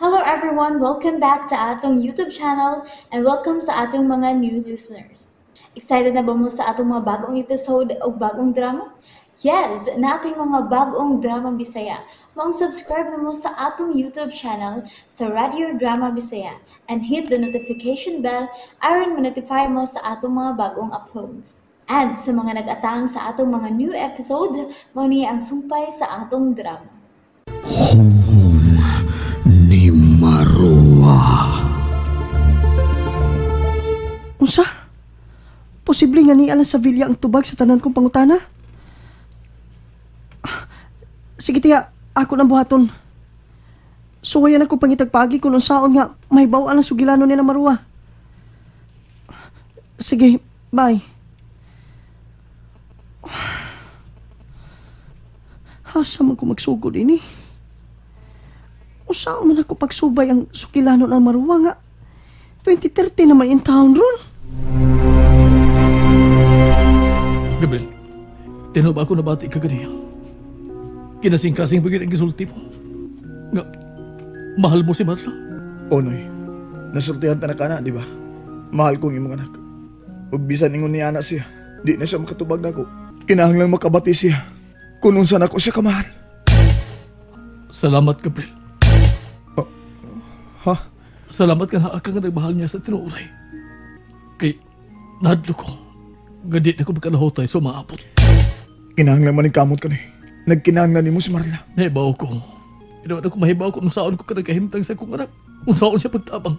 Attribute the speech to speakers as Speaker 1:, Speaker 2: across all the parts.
Speaker 1: Hello everyone! Welcome back to atong YouTube channel and welcome sa atong mga new listeners. Excited na ba mo sa atong mga bagong episode o bagong drama? Yes! Nating mga bagong drama Bisaya. Maong subscribe na mo sa atong YouTube channel sa Radio Drama Bisaya and hit the notification bell aron ma-notify mo sa atong mga bagong uploads. And sa mga nag-atang sa atong mga new episode, mao ni ang sumpay sa atong drama.
Speaker 2: Humhum ni Marua.
Speaker 3: Unsa? Posible nga niya lang sa Villa ang tubag sa tanan kong pangutana? Sige tiya, ako nang buhaton. Suwayan ako pangitagpagi kung unsaon nga mahibaw-an ang sugilano ni na Marua. Sige, bye. Asa man ko magsugod ini? Unsaon man ako pagsubay ang sugilano ng Marua nga 2030 naman in town ron.
Speaker 4: Gabriel, tino ba ako nabati ka ganiya? Kinasing-kasing bagay ang gisulti mo. Nga, mahal mo si Marla.
Speaker 5: O, Noy, nasultihan ta na ka na, di ba? Mahal kong imong anak. Ug bisan ingon ni anak siya, di na siya makatubag nako. Kinahanglang makabati siya. Kung unsa nako siya kamahal.
Speaker 4: Salamat, Gabriel.
Speaker 5: Oh, ha?
Speaker 4: Salamat ka na akang nagmahal niya sa tinuoray. Kay, nahadlo ko. Nga di na ko makalahotay sa maabot.
Speaker 5: Kinahanglan man kamot ka, Noy. Nagkinahanglan nimo si Marla.
Speaker 4: Nahibaw ko. Pero ako mahibaw ko kung saan ko ka nagkahimtang sa kong anak. Kung saan siya pagtabang.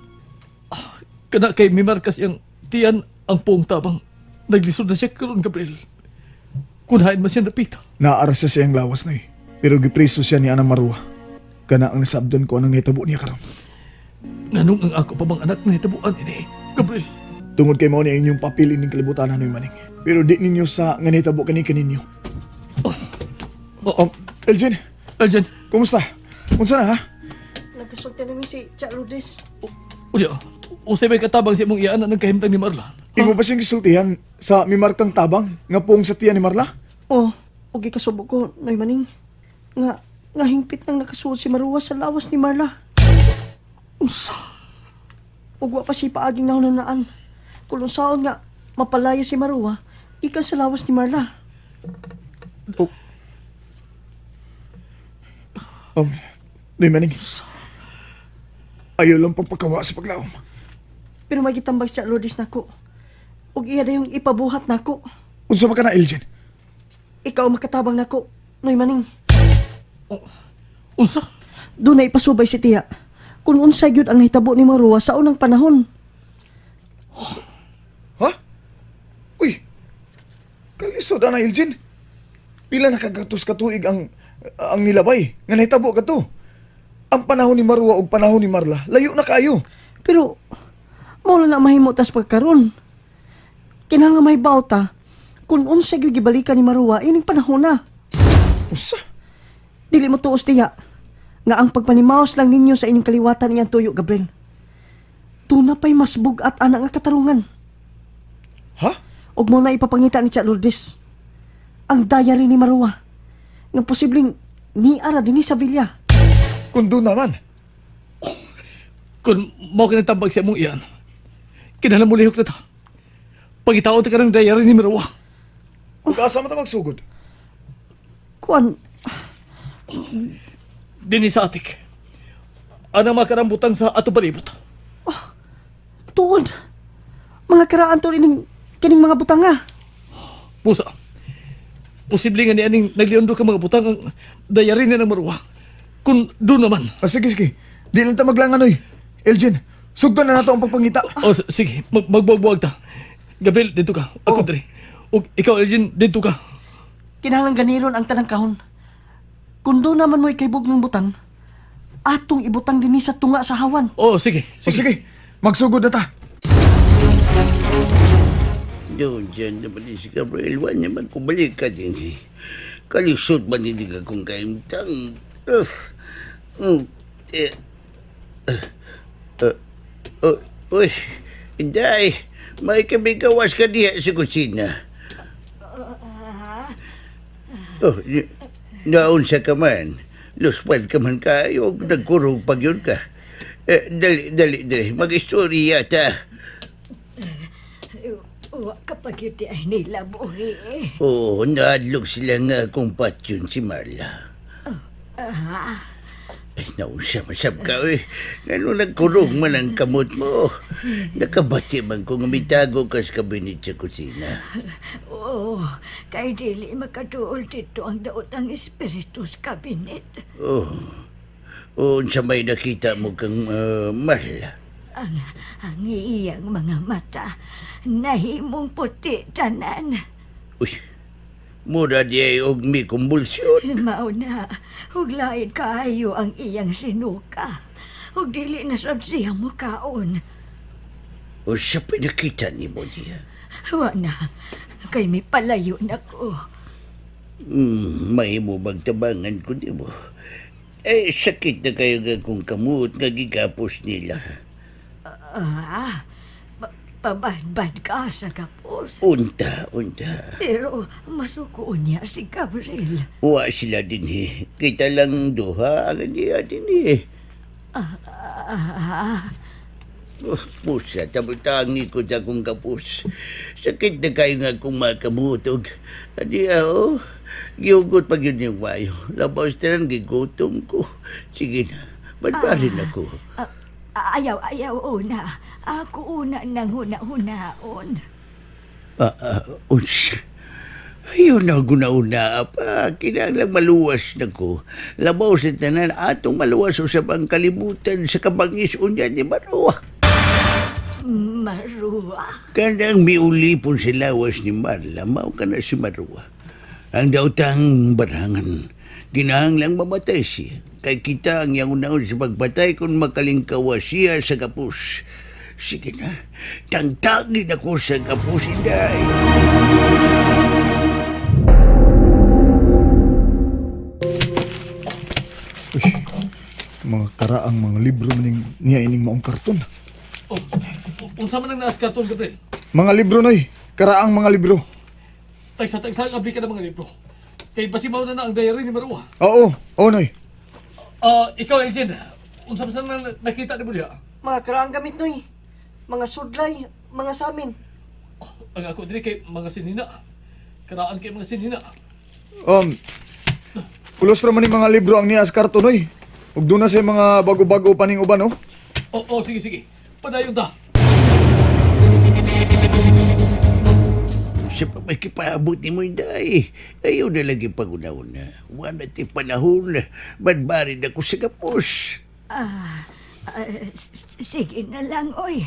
Speaker 4: Kana kay mimarkas iyang tiyan ang buong tabang. Naglisod na siya karon, Gabriel. Kunhain man siya napita.
Speaker 5: Naara siya siyang lawas na eh. Pero gipreso siya ni Anang Marua. Kana ang nasabdan ko anang nahitabo niya karon.
Speaker 4: Nganong ang ako pa bang anak nahitabuan ini, Gabriel?
Speaker 5: Tungod kay mao ni inyong papel ining kalibutan Noy Maning. Pero di ninyo sa nga nahitabo kani kaninyo.
Speaker 4: Oh,
Speaker 5: Elgin.
Speaker 4: Elgin.
Speaker 5: Kumusta? Unsa na ha?
Speaker 3: Nagkasulti namin si Cha Lourdes.
Speaker 4: Unya, usay may katabang sa imong iyaan na nagkahimtang ni Marla? Ha?
Speaker 5: Imo ba siyang gisultihan sa mimarkang tabang nga puong sa tiyan ni Marla?
Speaker 3: Oh, og ikasubo ko, Noy Maning. Nga hingpit nang nakasuod si Marua sa lawas ni Marla.
Speaker 4: Unsa?
Speaker 3: Ug wa pa siya paaging nahunanaan. Kung unsaon nga mapalaya si Marua, ikan sa lawas ni Marla.
Speaker 5: Oh. Noy Maning, ayaw lang pagpakawa sa paglaom.
Speaker 3: Pero may gitambag siya, Lourdes, nako. Ug iya dayong ipabuhat nako.
Speaker 5: Unsa ba ka na, Elgin?
Speaker 3: Ikaw ang makatabang nako, Noy Maning.
Speaker 4: Oh, unsa?
Speaker 3: Doon na ipasubay si Tia. Kung unsa gyud ang nahitabo ni Marua sa unang panahon.
Speaker 5: Ha? Uy, kalisod na, Elgin. Pila nakagatos ka tuig ang nilabay nga nahitabo ka to. Ang panahon ni Marua ug panahon ni Marla, layo na kaayo.
Speaker 3: Pero mao na mahimo tas pagkaron. Kinahanglan mahibaw ta kung unsa gyud gibalikan ni Marua ining panahon na.
Speaker 5: Usa?
Speaker 3: Dili mo tuos tiya nga ang pagpanimaos lang ninyo sa inyong kaliwatan niyang tuyo, Gabriel. Tuna pa'y mas bug-at ana nga katarungan.
Speaker 5: Ha?
Speaker 3: Ug mo na ipapangita ni Cha Lourdes ang diary ni Marua nga posibleng niara dinhi sa villa.
Speaker 5: Kung doon naman.
Speaker 4: Oh, kung mao kinatambag sa imong iyan, kinahanglan mo lihok na ta. Pagitaon ta ka ng diary ni Marua.
Speaker 5: Ug asa man ta magsugod?
Speaker 3: Kuan.
Speaker 4: Dinhi sa atik. Anang makarambutang sa ato palibot.
Speaker 3: Oh, tuod. Mga karaan to ining kining mga butanga.
Speaker 4: Pusa. Posible nga ni aning nagliondo ka mga butang ang diary ni ng Marua. Kung doon naman.
Speaker 5: Ah, sige, sige. Di lang ta maglangan, oy. Elgin, sugdan na nato ang pagpangita.
Speaker 4: Oh, sige. Magbuwag-buwag ta. Gabriel, dito ka. Ako diri. Og ikaw, Elgin, dito ka.
Speaker 3: Kinahanglan ganiron ang tanang kahon. Kung doon naman mo'y kaibog ng butang, atong ibutang dinhi sa tunga sa hawan.
Speaker 4: Oh, sige. Sige.
Speaker 5: Oh, sige. Magsugod na ta.
Speaker 6: Doon dyan naman si Gabriel. Wala naman kubalik ka din eh. Kalisod man din ka kung kaimtang. Uy, Inday, may kami gawas ka diha sa kusina. Oh, naunsa ka man. Luspan ka man kayo, nagkurog pag yun ka. Dali. Mag-istorya ta.
Speaker 7: Wa kapag yun ay nila buhi.
Speaker 6: Oo, naadlok sila nga akong patyon si Marla. Ay, naunsa masab ka, eh. Ngano nagkurog man ang kamot mo. Nakabati man ko nga mitago ka sa kabinet sa kusina.
Speaker 7: Oo, kay dili makatuol dito ang daot ang espiritu sa kabinet.
Speaker 6: Oh, unsa may nakita mo kang Marla?
Speaker 7: Ang iyang mga mata, nahimong puti tanan.
Speaker 6: Uy, mura di ay og mi kumbulsyon.
Speaker 7: Mao na, huglain kaayo ang iyang sinuka. Ug dili na sad siya mukaon.
Speaker 6: O siya pinakita ni mo diya.
Speaker 7: Wa na, kay mi palayo na ko.
Speaker 6: May mo magtabangan ko di mo. Eh, sakit na kayo nga kung kamot nga gigapos nila.
Speaker 7: Pabadbad ka sa gapos.
Speaker 6: Unta.
Speaker 7: Pero masuko niya si Gabriel.
Speaker 6: Wa sila din eh. Kita lang duha ang niya din eh. Pusa, tabutangi ko sa akong kapos. Sakit na kayo nga akong makamutog. Adi oh, giugot pag yun yung wayo. Labaw tanan, gigutom ko. Sige na, badbarin ako.
Speaker 7: Ayaw, una. Ako una nang huna-hunaon.
Speaker 6: Unsa. Ayaw na guna-una pa. Kinahanglang maluwas na ko. Labaw sa tanan, atong maluwas usab ang kalibutan sa kabangis unya ni Marua.
Speaker 7: Marua?
Speaker 6: Kanang miulipon sa lawas ni Marla, mao ka na si Marua. Ang daotang barangan, kinahanglang mamatay siya. Kay kita ang iyang unahon sa pagpatay kung makalingkawa siya sa kapus. Sige na, tangtangin ako sa kapus, inday.
Speaker 5: Uy, mga karaang mga libro maning niya ining maong karton.
Speaker 4: Oh, unsa man ang naas karton, Gabriel?
Speaker 5: Mga libro, Noy. Karaang mga libro.
Speaker 4: Tagsa-tagsa ang abli ka ng mga libro. Kay basi mao na ang diary ni Marua.
Speaker 5: Oo, Noy.
Speaker 4: Ikaw, Elgin, unsa man nang nakita ni mo diha?
Speaker 3: Mga karaang gamit, Noy. Mga sudlay, mga samin.
Speaker 4: Oh, ang ako diri kay mga sinina. Karaan kay mga sinina.
Speaker 5: Pulos ra man ni mga libro ang niya sa karton, Noy. Ug doon na sa mga bago-bago paning uban, oh.
Speaker 4: Oo, sige. Padayon ta.
Speaker 6: Sa pamakipaabot ni mo, inday. Ayaw na lagi pag-una-una. Wala ti panahon. Badbarin ako sa kapos.
Speaker 7: Sige na lang, oy.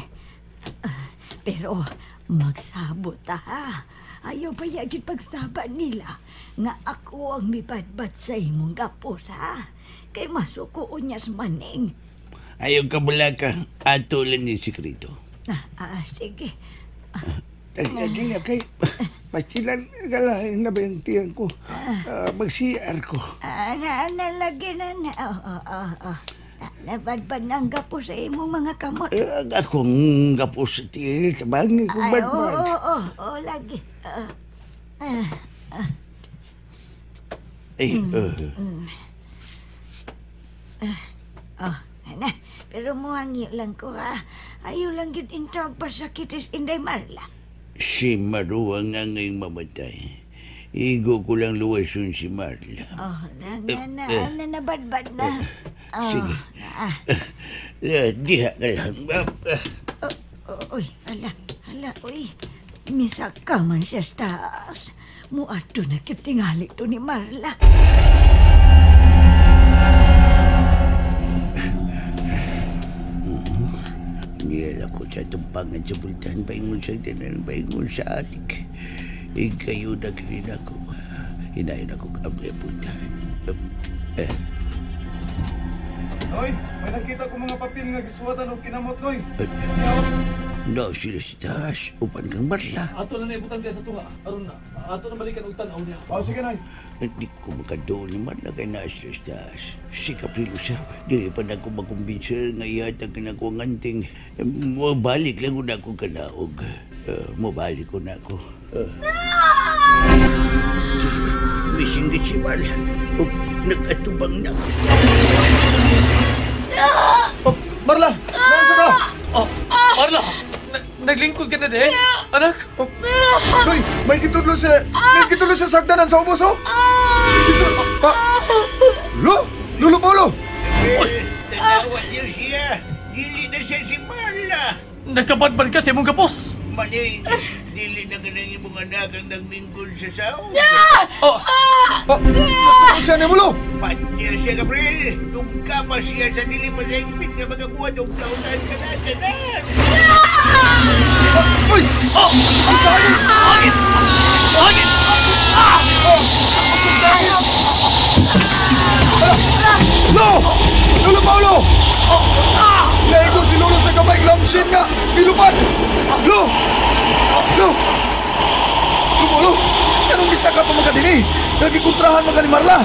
Speaker 7: Pero magsabot ta, ha? Ayaw ba yagin pagsaba nila nga ako ang mibadbad sa imong gapos, ha? Kay masukoon niya sa maning.
Speaker 6: Ayaw ka mula ka. Ato lang ni sikreto.
Speaker 7: Sige.
Speaker 6: Dali kay pastilan galahin na ba yung tiyan ko? Mag-CR ko.
Speaker 7: Nalagi na na. Oo. Nabadbad na ang gapos sa imong mga kamot.
Speaker 6: Akong gapos sa tiil. Tabangin kong badbad.
Speaker 7: Oo, lagi.
Speaker 6: Ay,
Speaker 7: Na. Pero muhangi lang ko, ha. Ayaw lang yun intawag pasakitis Inday Marla.
Speaker 6: Si Marua nga ngayong mamatay. Igo ko lang luwason si Marla.
Speaker 7: Oh, na, nabadbad na.
Speaker 6: Sige. Diha ka lang.
Speaker 7: Uy, hala, uy. Misaka man siya sa taas. Muadto na kitingali to ni Marla.
Speaker 6: Niyala ko sa tumpangan sa bultahan, paingon sa tanan, paingon sa atik. Ikayo na rin ako. Hinayin ako kabay bultahan.
Speaker 5: Noy, may nakita ko mga papel nga gisuwatan o kinamot, Noy.
Speaker 6: No, sila si taas. Upan kang Marla.
Speaker 4: Ato na naibutan kaya sa tunga. Aron na. Ato na balikan og tan-aw niya.
Speaker 5: Oh, sige, Noy.
Speaker 6: Hindi ko makadoon ni Marla kay naa sila sa taas. Si Gabriel usab. Di pa na ako makumbinser nga ihatag ka na ko ang anting. Mabalik lang ko na ako kanaog. Mabalik ko na ako. Misinggit si Marla. Nag-atubang na.
Speaker 3: Oh,
Speaker 5: Marla! Naunsa ka?
Speaker 4: Oh, Marla! Naglingkod ka na di? Anak?
Speaker 5: Oh. Doy, may gitudlo sa sagdanan sa ubos, oh! Lo! Lolo Paolo!
Speaker 6: Tanawa niyo siya. Dili na siya si Marla.
Speaker 4: Nagkabadbad ka sa imong gapos.
Speaker 6: Mali, dili na ka ng imong anak ang naglingkod sa saog.
Speaker 4: Oh,
Speaker 5: Nasuko siya ni Mulo!
Speaker 6: Patya siya, Gabriel. Tungka pa siya sa dili pa sa higpit nga mga buhat o kaunan ka na, tanan.
Speaker 5: Uy!
Speaker 4: Oh!
Speaker 5: Usog sa hangin!
Speaker 4: Hangin! Hangin! Ah!
Speaker 5: Usog sa hangin! Lo! Lolo Paolo! Naigo si Lolo sa gamay lamsin nga! Nilupad! Lo! Lo! Lo Paolo! Anong bisa ka pa magkadini? Nagikontrahan mga ni Marla!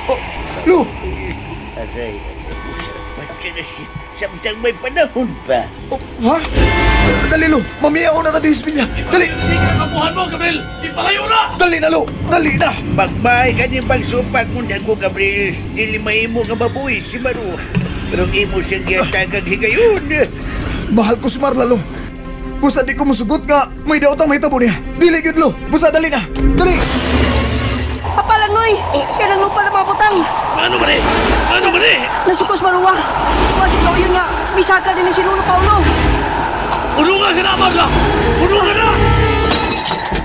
Speaker 5: Oh, Lo!
Speaker 6: Aray, patya na siya. Samtang may panahon pa.
Speaker 5: Oh, ha? Dali, Lo! Mamiyaw na tayo niya! Dali!
Speaker 4: Hindi ka nakabuhan mo, Gabriel! Ipalayo na!
Speaker 5: Dali na, Lo! Dali na!
Speaker 6: Magbahay ka ni pagsupak mo na ko, Gabriel. Dili mahimo nga mabuhi si Maru. Pero imo siyang gihatag higayon.
Speaker 5: Mahal ko si Marla, Lo. Busa di ko musugot nga may daotang mahitabo niya. Dili gyud, Lo. Busa dali na. Dali!
Speaker 3: Papalang, Noy! Kaya nang lupa ng mga butang!
Speaker 4: Ano ba ni? Ano ba ni?
Speaker 3: Nasukos Marua! Wa si Kauyon nga, misaka din ni si Lolo Paolo!
Speaker 4: Ulungan ka na, Marla! Ulungan na!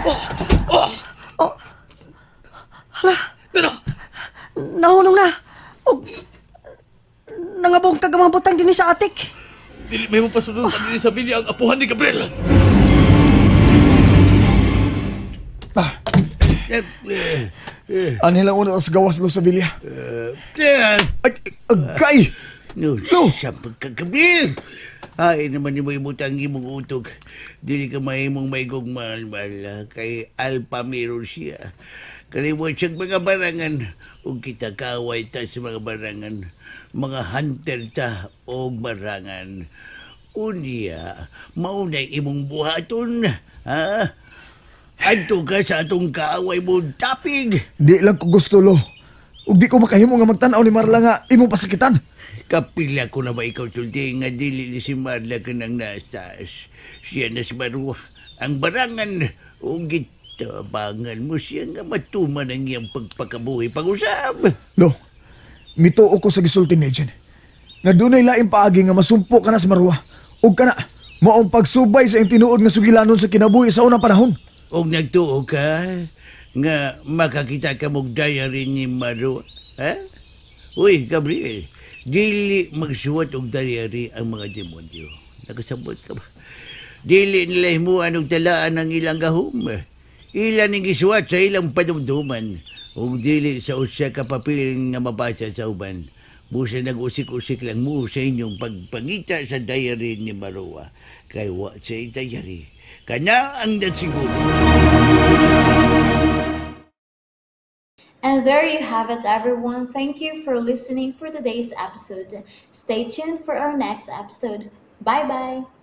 Speaker 4: Oh! Oh!
Speaker 3: Oh! Hala!
Speaker 4: Pero,
Speaker 3: Nahunong na! Og nangabong kag mga butang dinhi sa atik!
Speaker 4: Dili may mo pasunod pa dinhi sa villa ang apuhan ni Gabriel!
Speaker 5: Ani lang una sa gawas, Lo, sa villa. Ay, agay!
Speaker 6: No,
Speaker 5: Lo!
Speaker 6: sa pagkagabriel! Ay, naman ni mo ibutang imong utog. Dili ka mahimong maigong mahal-mahal kay Alpha Miro siya. Kaliwat siyang mga barangan. Ug kita kaway ta sa mga barangan. Mga hunter ta og barangan. Unya, maunay imong buhaton. Ha? Adto ka sa atong kaaway mo tapig.
Speaker 5: Di lang ko gusto, Lo. Ug di ko makahimo nga magtan-aw ni Marla nga imong pasakitan.
Speaker 6: Kapila ko na ba ikaw sulti nga dili ni si Marla kanang nasa taas. Siya na si Marwa. Ang barangan o gitabangan mo siya nga matuman ang iyang pagpakabuhi pag-usab.
Speaker 5: Lo, mituo ko sa gisulti ni Jen. Nga dunay laing paagi nga masumpo ka na sa Marwa. Ug kana, maong pagsubay sa iyong tinuod nga sugilanon sa kinabuhi sa unang panahon.
Speaker 6: Og nagtuo ka nga makakita ka mong diary ni Marwa. Ha? Uy, Gabriel, dili magsuwat og diary ang mga demonyo. Nakasabot ka ba? Dili nila himuan og talaan ang ilang gahom. Ilan ang gisuwat sa ilang padumduman. Ug dili sa usa ka papel nga mabasa sa uban. Busa nag-usik-usik lang mo sa inyong pagpangita sa diary ni Marwa. Kay wa sa diary. Kana ang nasiguro.
Speaker 1: And there you have it, everyone. Thank you for listening for today's episode. Stay tuned for our next episode. Bye-bye!